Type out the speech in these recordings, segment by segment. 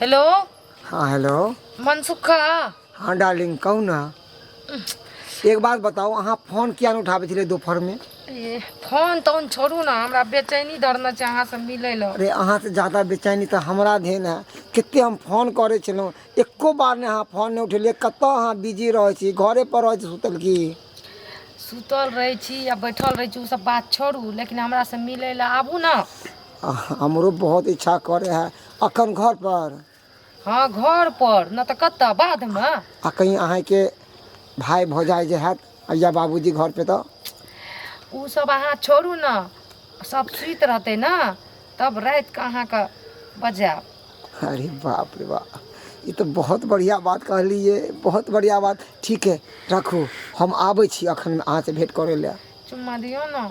Hello. हाँ hello. मनसुखा। हाँ darling, कहू ना। एक बात बताउ, अहाँ फोन किया नहि उठाबै छलियै दोपहरमे? ए, फोन तोन छोड़ू ना, हमरा बेचैनी धरने छै अहाँ से मिलै लए। अरे अहाँ से ज्यादा बेचैनी तऽ हमरा धेन है। कते हम फोन करै छलहुँ, एको बार नहि अहाँ फोन नहि उठेलियै। कतऽ अहाँ बिजी रहै छी? घरे पर रहै छी सुतल की? सुतल रहै छी या बैठल रहै छी, ओ सब बात छोड़ू, लेकिन हमरा से मिलै लए आबू ना। हमरो बहुत इच्छा करे है। अखन घर पर? हाँ, घर पर न तऽ कतऽ बाधमे। आ कहीं अहाँके भाय भौजाइ जे हैत या बाबूजी घर पे तऽ? ओ सब अहाँ छोड़ू ने, सब सुति रहतै ने, तब रातिके अहाँके बजायब। अरे बाप रे बाप, ई तऽ बहुत बढ़िया बात कहलियै, बहुत बढ़िया बात। ठीक है, राखू, हम आबै छी अखन अहाँसँ भेँट करै लए। चुम्मा दियौ ने।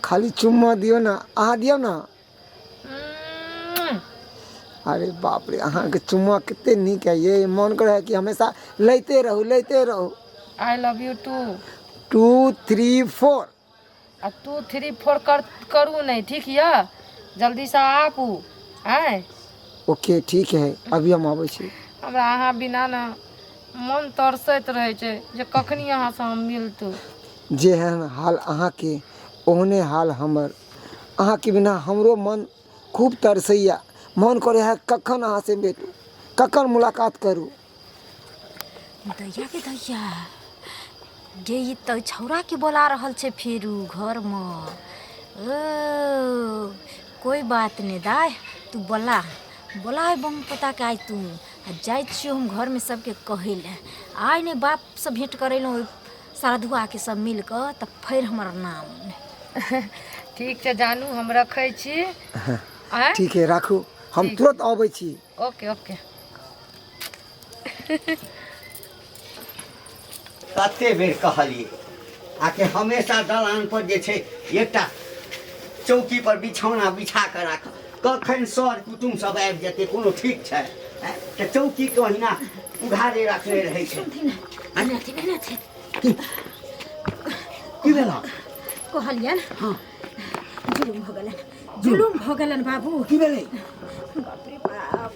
खाली चुम्मा दियौ ने, अहाँ दियौ ने। अरे बाप रे, अहाँके चुम्मा कते नीक है ये, मन करे है कि हमेशा लैते रहू, लैते रहू। I love you too. 2 3 4। आ 2 3 4 कर करू नहि, ठीक यऽ? जल्दीसँ आबू आँय। ओके, ठीक है, अभी हम आबै छी। हमरा अहाँ बिना ने मन तरसैत रहै छै जे कखनी अहाँसँ हम मिलतू। जेहन हाल अहाँके ओहने हाल हमर। अहाँके बिना हमरो मन खूब तरसैया, मन करै है कखन अहाँसँ भेटू, कखन मुलाकात करू। दैया के दैया गे, ई तऽ छौड़ाके बोला रहल छै फेरू घरमे। ओ कोइ बात नहि दाय, तू बोला बोला बम पोताके आइ तू। आ जाइ छियौ हम घरमे सबके कहै लए, आइ नहि बापसँ भेँट करेलहुँ ओहि श्राद्धुआके सब मिल कऽ तऽ फेर हमर नाम नहि। ठीक छै जानू, हम रखै छी। आँय? ठीक है, राखू, हम तुरंत अबै छी। Okay okay. कते बेर कहलियै आके हमेशा दलान पर जे छै एकटा चौकी पर बिछौना बिछा कऽ राख, कखन सर कुटुम सब आबि जेतै कोनो ठीक छै? आँय? तऽ चौकी के ओहिना उघारे रखने रहै छै। की भेल? कहलियनि जुलुम भऽ गेलनि, जुलुम भऽ गेलनि बाबू। की भेलै? बाप रे बाप,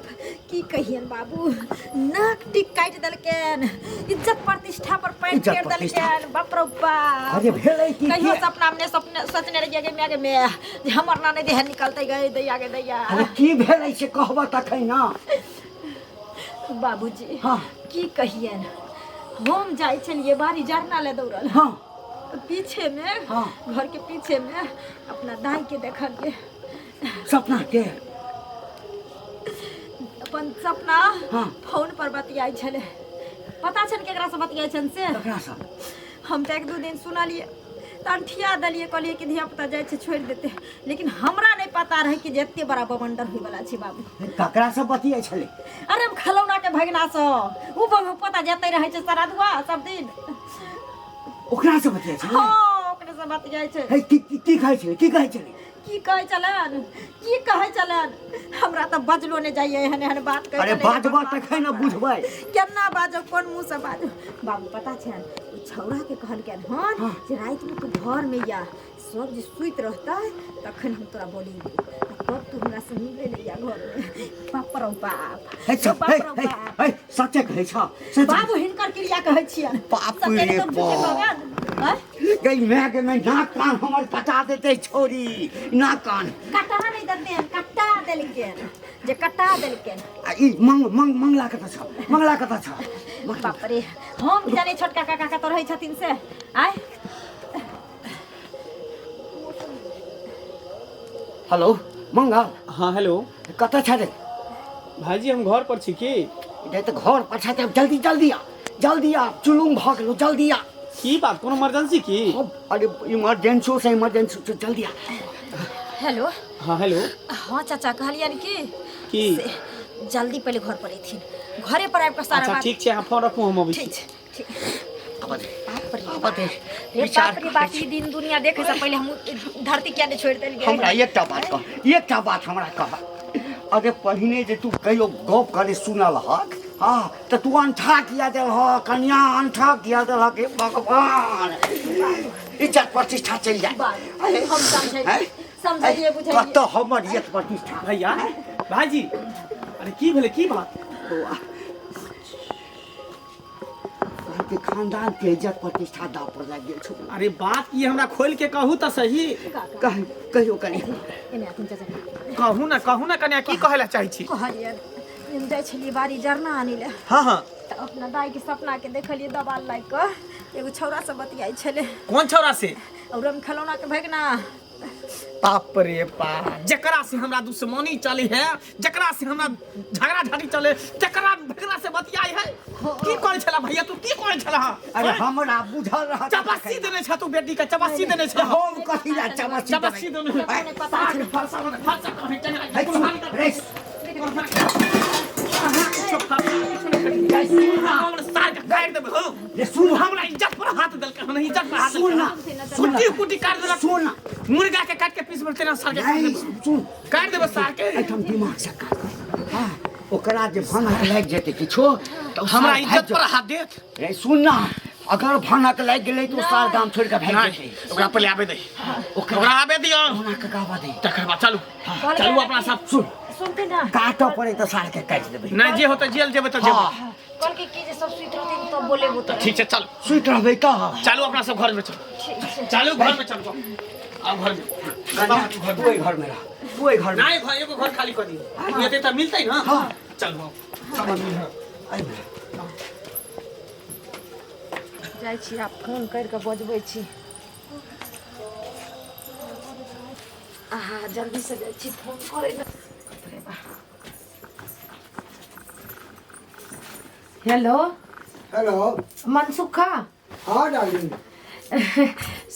की कहियन बाबू, नाक टिक काटि देलकनि, इज्जत प्रतिष्ठा पर पैर इज्जत फेर प्रतिष्ठा। देलकनि। बाप रे बाप। अरे भेलै की? कहियो की? सपना में सपने सोचने रहियै गे माय गे माय, जे हमर नानी देह निकलतै गे दैया गे दैया। अरे की भेलै से कहबह तखन ना। बाबूजी। हाँ। की कहियन, हम जाइ छलियै बाड़ी जरना ले दौड़ल। पीछे में। घर के पीछे में अपना दाई के देखलियै। सपना के? अपन सपना। फोन पर बतियाइ छलै। पता छनि केकरा से बतियाइ छनि से? ककरा से? हम तऽ एक दू दिन सुनलियै तऽ अंठिया देलियै, कहलियै कि धिया पुता जाइ छै छोड़ि देतै, लेकिन हमरा नहि पता रहै कि जे एते बड़ा बवंडर होइवला छै बाबू। ककरा से बतियाइ छलै? अरे खलौना के भगना से। उ बहु पता जते रहै छै सरादुआ सब दिन। ओकरा से बतियाइ छलै? हाँ, ओकरे से बतियाइ छै। हे, की की की कहै छलै, की कहै छलै? की कहै छलन, की कहै छलन, हमरा तऽ बजलो नहि जाइए, एहन एहन बात कहै अरे छलै। बाजबह तखन ने बुझबै। केना बाजब, कोन मुँह से बाजब बाबू? पता छनि, ओ छौड़ाके कहलकनि हन जे रातिमे तू घरमे या सब जे सुति रहतै तखन हम तोरा बोलेबो आ तब तू हमरा से मिलै ले या घरमे। बाप रौ बाप। हे चुप, बाप हे रौ हे बाप। हे, सचे कहै छ? सचे? बाबू, हिनकर क्रिया कहै छियनि। बाप सचे रे नहि तऽ झूठे बाप। कहबनि आँय? गई मैं के मैं नाक कान हमर कटा देते छोरी, नाक कान। कटा नहि देतेन, कटा देलकनि जे कटा देलकनि। आ ई मंग मंग मंगला कतऽ छ, मंगला कतऽ छ? बाप रे, हम की जानै छोटका काका कतऽ रहै छथिन से। आय। हेलो मंगल। हाँ हेलो। कतऽ छ रे? भाईजी, हम घर पर छी की। नहीं तऽ घर पर छ तऽ जल्दी जल्दी आ, जल्दी आ, चुलुम भऽ गेलौ, जल्दी आ। की बात, कोनो इमरजेंसी की? अब, अरे इमरजेंसी से इमरजेंसी छै, जल्दी आ। हेलो। हाँ हेलो। हाँ चाचा, कहलियनि की की? से जल्दी पहिले घर पर अयथिन, घरे पर आबि कऽ सारा अच्छा बात। ठीक छै, अहाँ फोन रखू, हम अबै छी। ठीक छै, ठीक। आब दे। बाप रे आब बाप। दे। रे विचार बाप रे बाप, ई दिन दुनिया देखे से पहिले हम धरती किया नहि छोड़ि देलियै। हमरा एकटा बात कह, एकटा बात हमरा कह। अरे पहिने जे तू कहियो गप करे सुनल हक, हाँ तऽ तू अंठा किया देलहक कनिया, अंठा किया देलहक? हे भगवान, इज्जत प्रतिष्ठा चलि जाय। बाप, हम समझै हैं? समझलियै, बुझलियै। कतऽ हमर इज्जत प्रतिष्ठा? भैया, भाईजी अरे की भेलै की बात बौआ के खानदान के इज्जत प्रतिष्ठा दाव पर लागि गेल छौ अरे बात की हमरा खोल के कहू तऽ सही कह कहियो कनि एने आखिन चाचा कहू ना कन्या की कहै लए चाहै छी कहलियै हम जाइ छलियै बाड़ी जरना आनै लए हाँ हाँ तऽ अपना दाइके सपनाके देखलियै दबाल लागि कऽ एगो छौड़ा सब बतियाइ छलै कोन छौड़ा से और हम खेलौनाके भगना बाप रे बाप जकरा से हमरा दुश्मनी चली है जकरा से हमरा झगड़ा झाटी चले जकरा भगना से बतियाई है की करै छला भैया तू की करै छला अरे हमरा बुझल रहत चपासी देने छ तू बेटी के चपासी देने छ हम कथी ला चपासी चपासी देने नहि पता छलै फरसा बना फरसा कहे है सुन, रे रे सुन हमरा इज्जत पर हाथ देलक हन इज्जत पर हाथ सुन ना, सुन ना। कुटी कुटी काट देलक सुन ना। मुर्गा के काट के पीस में तेना सार के काट नहीं देबो। सुन काट देबो सार के एहिठाम दिमाग से काज कर हाँ ओकरा जे भनक लागि जेतै किछो तऽ ओ हमरा सार इज्जत भागि पर हाथ देत जेतै। रे सुन ना अगर भनक लागि गेलै तऽ ओ सार गाम छोड़ि कऽ भागि नहीं जेतै ओकरा पहिले आबे दे ओकरा ओकरा आबे दियो ओना कऽ गाबऽ दे तकर बाद चलू चलू अपना सब सुन सुनते ना काटऽ पड़े तऽ सार के काटि देबै नहीं जे होते जेल जेबै तऽ जेबै हाँ कहलकै कि जे सब सुति रहतै तब बोलेबो तऽ ठीक छै चल सुति रहबै तऽ चलू अपना सब घर में चलू ठीक छै चलू घर में चलू आओ घर में कन्या, तू एहि घर में रह तू एहि घर में नहीं घर एगो घर खाली कर दियो एते तऽ मिलतै ना हाँ। चलू आओ एहिमे रह। जाइ छी आब फोन करि कऽ बजबै छी आहा जल्दीसँ जाइ छी फोन करै लए बाप रे बा। हेलो हेलो मनसुखा हाँ डार्लिंग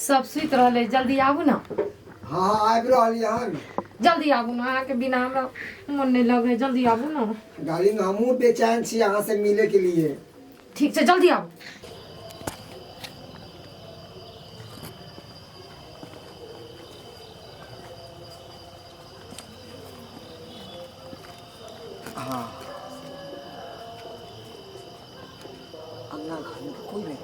सब सुति रहलै जल्दी आबू ने हाँ हाँ आबि रहल हन जल्दी आबू ने अहाँके बिना हमरा मन नहि लगै जल्दी आबू ने डार्लिंग हमहूँ बेचैन छी अहाँ से मिले के लिए ठीक छै जल्दी आबू हाँ अंगना घर में कोई नहीं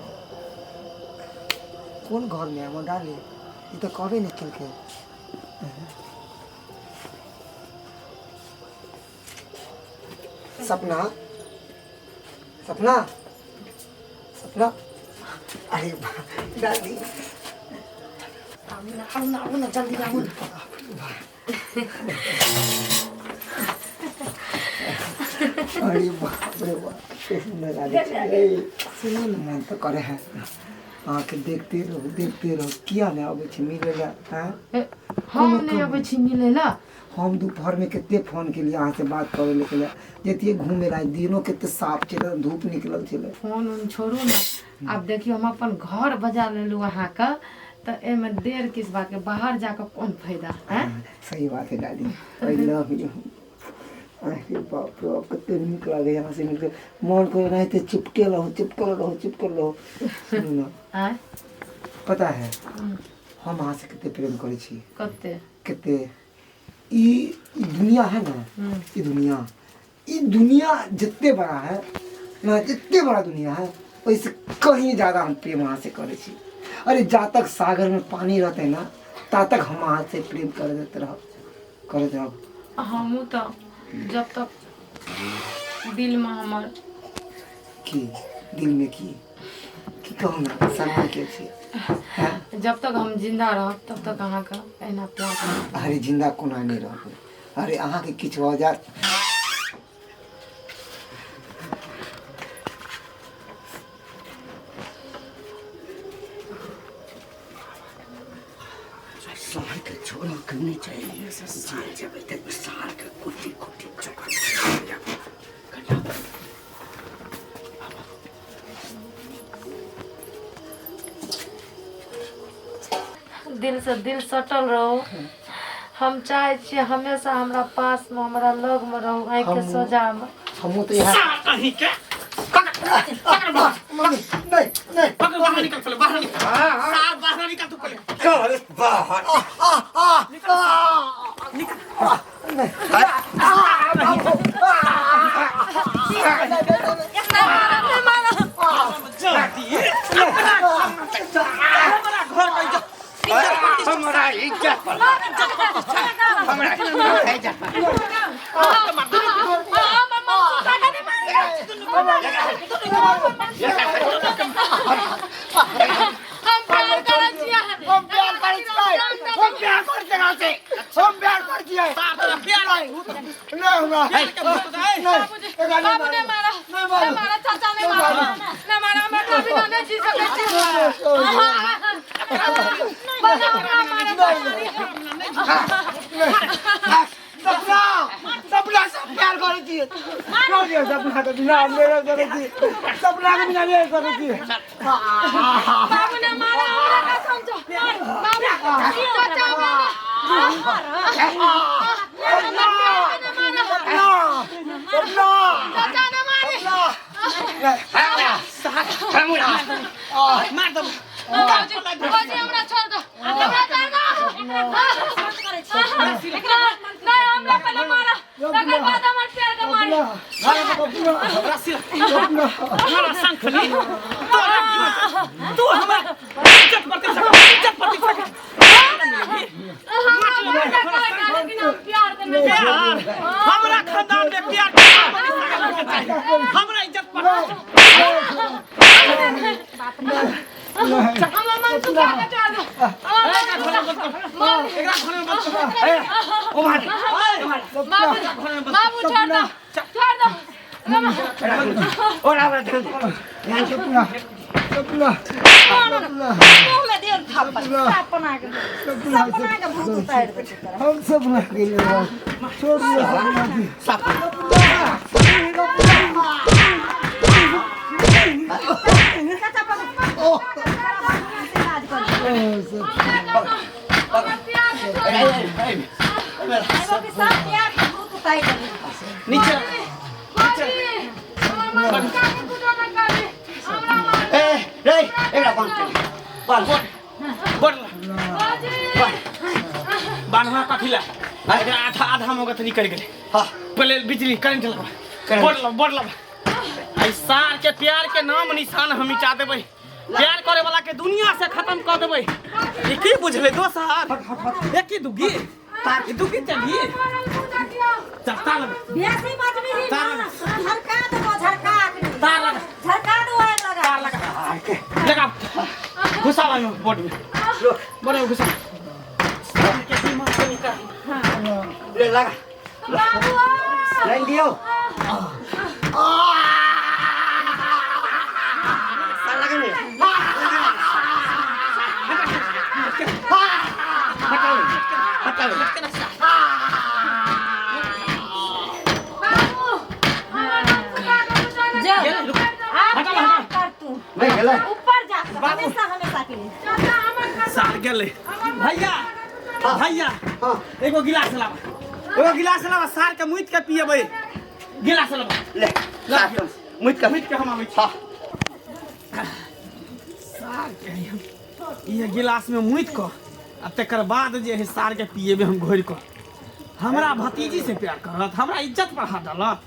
कोन घर में हमर डाली ई तऽ कहबे नहि केलकै सपना सपना सपना अरे दादी आबू ने आबू ने आबू ने जल्दी आबू ने अरे बाप रे बाप कते सुन्दर लागै छै सुनू ने मन तऽ करे है अहाँके देखते रहू देखते रहू किया नहि अबै छै मिलै लए आँय हम नहि अबै छी मिलै लए हम दोपहरमे कते फोन केलियै अहाँसँ बात करै लए केलियै जैतियै घूमे लए दिनो कते साफ छलै धूप निकलल छलै फोन उन छोड़ू ने आब देखियौ हम अपन घर बजा लेलहुँ अहाँके तऽ एहिमे देर किस बातके बाहर जाकऽ कोन फायदा आँय सही बात है दादी I love you अरे बाप रे बाप कते नीक लागै अहाँ से मिलके मन करे एनाहिते चिपके रहू चिपकल रहू चिपकल रहू सुनू ने आँय पता है हम अहाँ से कते प्रेम करै छी कते कते ई ई दुनिया है ना ई दुनिया ई दुनिया जितने बड़ा है ना जितने बड़ा दुनिया है ओहिसे कहीं ज़्यादा हम प्रेम अहाँ से करै छी अरे जा तक सागर में पानी रहते ना ता तक हम अहाँ से प्रेम करैत रहब करैत रहब हमहूँ तऽ जब तक दिलमे हमर की दिल में की की कहू ना शर्मा के छी हैं? जब तक हम जिंदा रहब तब तक अहाँके एहिना प्यार करब अरे जिंदा कोना नहि रहबै अरे अहाँके किछु भऽ जायत सार के छोड़ा के नहीं चाहिए सार जेबै तऽ सार के कुटी कुटी चोखा दिल से दिल सटल रहू हम चाहै छियै हमेशा हमरा पास में हमरा लग में रहू आँखि के सोझा में हमहूँ तऽ इएह सार कहीं के पकड़ पकड़ बाहर मम्मी नहीं नहीं पकड़ बाहर निकल पहले बाहर निकल सार बाहर निकल तू पहले चल बाहर हमरा घर में इज्जत हमरा इज्जत पर हमरा इज्जत पर हम प्यार करै छियै। हम प्यार करै छियै, हम प्यार करै छियै से, हम प्यार करै छियै। सार तोरा प्यार नहीं हमरा प्यार के भूत है। नहीं, एकरा नहीं बाबू नहीं मारा, नहीं मारा। नहीं मारा चाचा, नहीं मारा, नहीं मारा। हमरा कभी ना नहीं जी सकै छी। बना हमरा मारे। सपना, सपना सब प्यार करै छियै। छोड़ दियौ सपना के बिना हम नहि रहि सकै छी। सपना के बिना नहि रहि सकै छी। बाबू ने मारा हमरा, कसम छौ बाबू। चाचा, हमरा ने सपना, सपना, चाचा ने मारे। मार दब। बाबूजी, बाबूजी, हमरा छोड़ दो, हमरा छोड़ दो। नहीं, हमरा पहले मारा, तकर बाद हमर प्यार के मारी। सपना, रसी सपना। हमारा शंख ली तोरा की होतै? तू हमरा इज्जत प्रतिष्ठा, इज्जत प्रतिष्ठा के हमरा मारा कहै, लेकिन हम प्यार के नहीं। प्यार हमरा खानदान में प्यार के प्रतिष्ठा के होके चाही, हमरा इज्जत प्रतिष्ठा। हमर मन सुखा के छोड़ दो। एकरा घरे में बंद कर, एकरा घरे में बंद कर। ए उम्हर बाबू, बाबू, छोड़ दो, छोड़ दो। और आबरा ध्यान दे, ध्यान दे। सपना, सपना, मुँह में देल थापड़, सपना के, सपना के भूत उतारि दै छै तोरा। हम सपना के लिए छोड़ दिया सपना के। चाचा पकड़, बढ़िआँ से इलाज कर। हमर प्यार के छोड़ दो। एगो के सब प्यार के भूत उतारि देलकै। नीचे। बाबूजी, हमर मन सुखा के कुछो नहि करी। हमरा मार। ए रे, एकरा बंद कर, बंद। बोल। बाबूजी। बान्हवा कथी ला? एकरा आधा आधा मगत निकलि गेलै। हाँ। पहले बिजली करेंट लगवा। करेंट। बोल लब, बोल लब। एहि सार के प्यार के नाम निशान हम मिटा देबै, प्यार करे वाला के दुनिया से खत्म कर देबै। ई की बुझले दोसर एक ही दुगी ई दुगी चली चल तार लगा। बेसी बजबही ना, झरका देबो, झरका अखनी। तार लगा। झरका देबो, आगि लगा। तार लगा, लगा, घुसा ला बोर्ड में, बोर्ड में घुसा। सार के दिमाग से निकाल। ले लगा, लाइन दियो। तार लगा नहीं, हटा ले, हटा ले। बाबू, हमर मन सुखा के कुछो नहि जा। करी। आब हटा, प्यार हटा। कर तू। नहीं गेलै। ऊपर जा हमेशा हमेशा के लिए। चाचा, हमर सार गेलै। भैया, भैया, हाँ। एगो गिलास लावा, एगो गिलास लावा, सार के मुइत के पियबै। गिलास लावा। ले ला। मुइत के। मुइत के हम आबै छी। हाँ। सार के हम इहे गिलास में मुइत कऽ आ तकर बाद जे है सार के पियेबै हम घोरि कऽ। हमरा भतीजी से प्यार करत, हमरा इज्जत पर हाथ डालत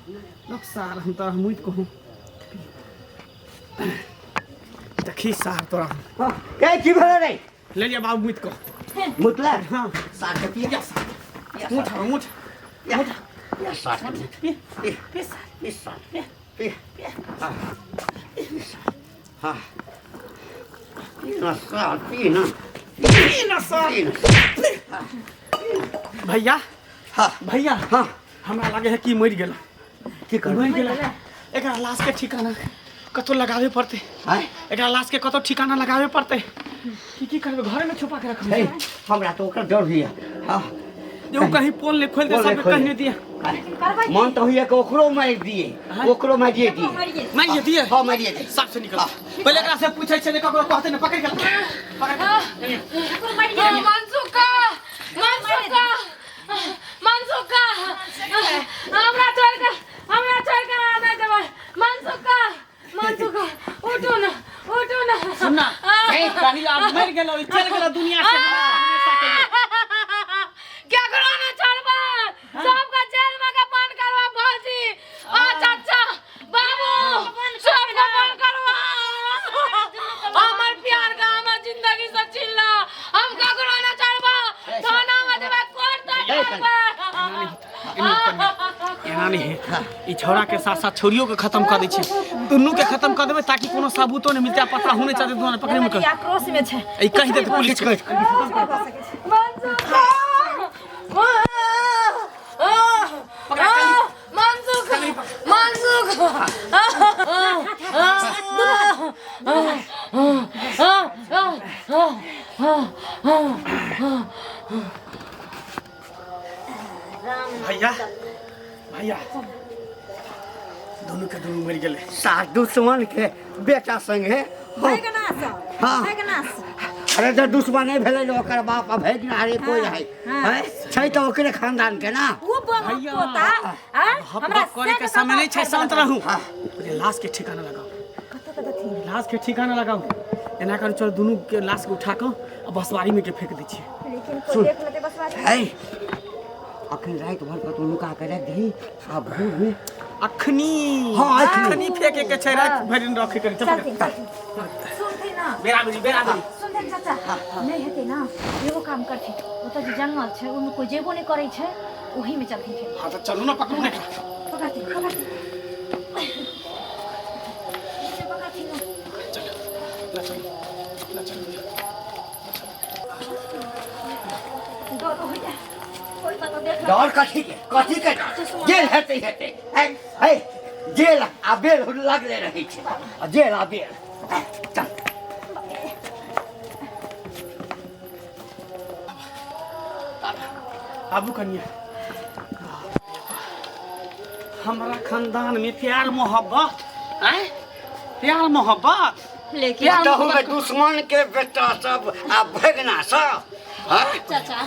लोक। सार हम तोरा मुइत कहूँ, देखी सार तोरा हम। हाँ, के की भेलै रे? ले लिया बाबू, मुइत कऽ। मुतला? हाँ। सार के पिया। पिया सार। मुठ मुठ। पिया, पिया सार के। पी। पी। पी सार। पी सार, पी। हाँ, हाँ, पी ना सार, पी ना। पी ना सार। पी ना। भैया। हाँ। भैया। हाँ। हमरा लागे है कि मरि गेल। की करबै? मरि गेल। एकरा लाश के ठिकाना कतौ लगाबे पड़तै। आँय? एकरा लाश के कतौ ठिकाना लगाबे पड़तै। की की करबै? घरे में छुपा के रखबै? हे, हमरा तऽ ओकर डर होइए। हाँ। जे ओ कहीं पोल ने खोल दे। पोल ने सब खोल कहीं दे। नहीं दिया। करबै की? मन तऽ होइए कि ओकरो मारि दिए, ओकरो मारिए दिए। मारिए। मारिए दिए। हाँ, मारिए दिए। सबसे निकल पहले। एकरा से पूछै छै ने, ककरो कहतै ने, पकड़ के ला। पकड़ के ला। ककरो मारिए। मनसुखा, मनसुखा, मनसुखा, हमरा छोड़ के, हमरा छोड़ के अहाँ नहि जेबै। मनसुखा, मनसुखा, उठू ने, उठू ने। सुन ना, ए कहीं आब मरि गेलो, ई चल गेलो दुनिया से हमेशा हमेशा के लिए। केकरो ने छोड़बै, सबके जेल में के बंद करवा। भौजी आ चाचा, बाबू, सबके बंद करवा। हमर प्यार का हमर जिंदगी से छीनला। हम ककरो ने छोड़बै, थाना में जेबै, कोर्ट तक जेबै। एना नहीं है। ई छौड़ा के साथ साथ छौड़ियो के खत्म कऽ दै छियै, दुनू के खत्म कऽ देबै ताकि कोनो सबूतो नहि मिलतै आ पता होने चाहते दुनू पकड़े में लड़की आक्रोश में छै। ई कहि देतै पुलिस के। मनसुख मनसुख भैया भैया दुनू के दुनू मरि गेलै। सार दुश्मन के बेटा संगे। हाँ। अरे जब दुश्मन नहीं भेलै ने ओकर बाप आ भैगना रे कोई रहै हैं छै तऽ ओकरे खानदान के ना। ओ भैया, पोता आ हप हमरा हप करे के समय नहीं छै, शांत रहू। पहिले लाश के ठिकाना लगाओ। कतऽ कतऽ थिन? लाश के ठिकाना लगाओ, एना कर चल दुनू के लाश के उठा कऽ आ बसवारी में के फेंक दै छियै। लेकिन कोई देख लेते बस बात। है अखन राति भर कतौ नुका के राखि दही आ भोर में अखनी। हाँ, अखनी। अखनी फेंके के छै, राति भरि दिन रखे के चल। चलथिन चलथिन, सुनथिन ना? बेरा बेरी बेरा बेरी। सुनथिन चाचा, नहि हेतै ना एगो काम करथिन, ओतऽ जे जंगल छै ओहिमे कोई जेबो नहि करै छै, ओही में चलथिन फेर। हाँ तऽ चलू ना, पकड़ू ने। पकड़थिन पकड़थिन नीचे पकड़थिन ना। ला चलू ला चलू। डर होइया कोई कतौ देख लेतै। डर कथी के, कथी के डर? जेल हेतै हेतै है है जेल आ बेल लगले रहै छै आ जेल आ बेल। चल आबू कनिया, हमरा खानदान में प्यार मोहब्बत आय प्यार मोहब्बत लेकिन प्यार तहु में मोहब्बत। दुश्मन के बेटा सब आ भगना सब हाँ? चाचा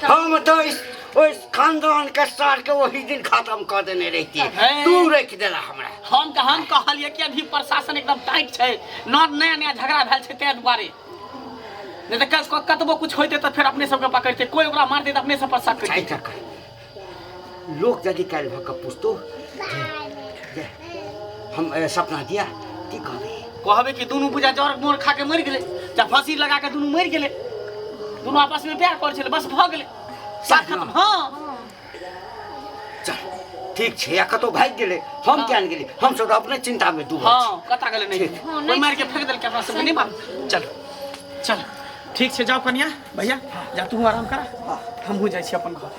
हम तो इस ओहि खानदान के सार के ओही दिन खत्म कऽ देने रहिती, हे। तू रखि देला हमरा। हम कहलियै कि अभी प्रशासन एकदम टाइट छै न, नया नया झगड़ा भेल छै ताहि दुआरे, नहि तऽ कतबो कुछ होइतै तऽ फेर अपने सबके पकड़तै, कोई ओकरा मारतै तऽ अपने सब पर शक छै करतै। तक लोक यदि काल्हि भऽ कऽ पुछतो जे हम सपना दिया की कहबै? कहबै कि दुनू बुझा जर मोर खा के मरि गेलै, चाहे फांसी लगा के दुनू मरि गेलै, दुनू आपस में प्यार करै छलै, बस भऽ गेलै बात खत्म। हाँ चल ठीक छै, या कतौ भागि गेलै हम किया नहि गेलियै, हम सब तऽ अपने चिंता में डूबल छी। हाँ कतऽ गेलै नहि ठीक। कोई मारि के फेंक देलकै, अपना सबके नहि मार। चल चल ठीक छै, जाओ कनिया भैया जा, तू आराम करा, हमहूँ जाइ छी अपन घर।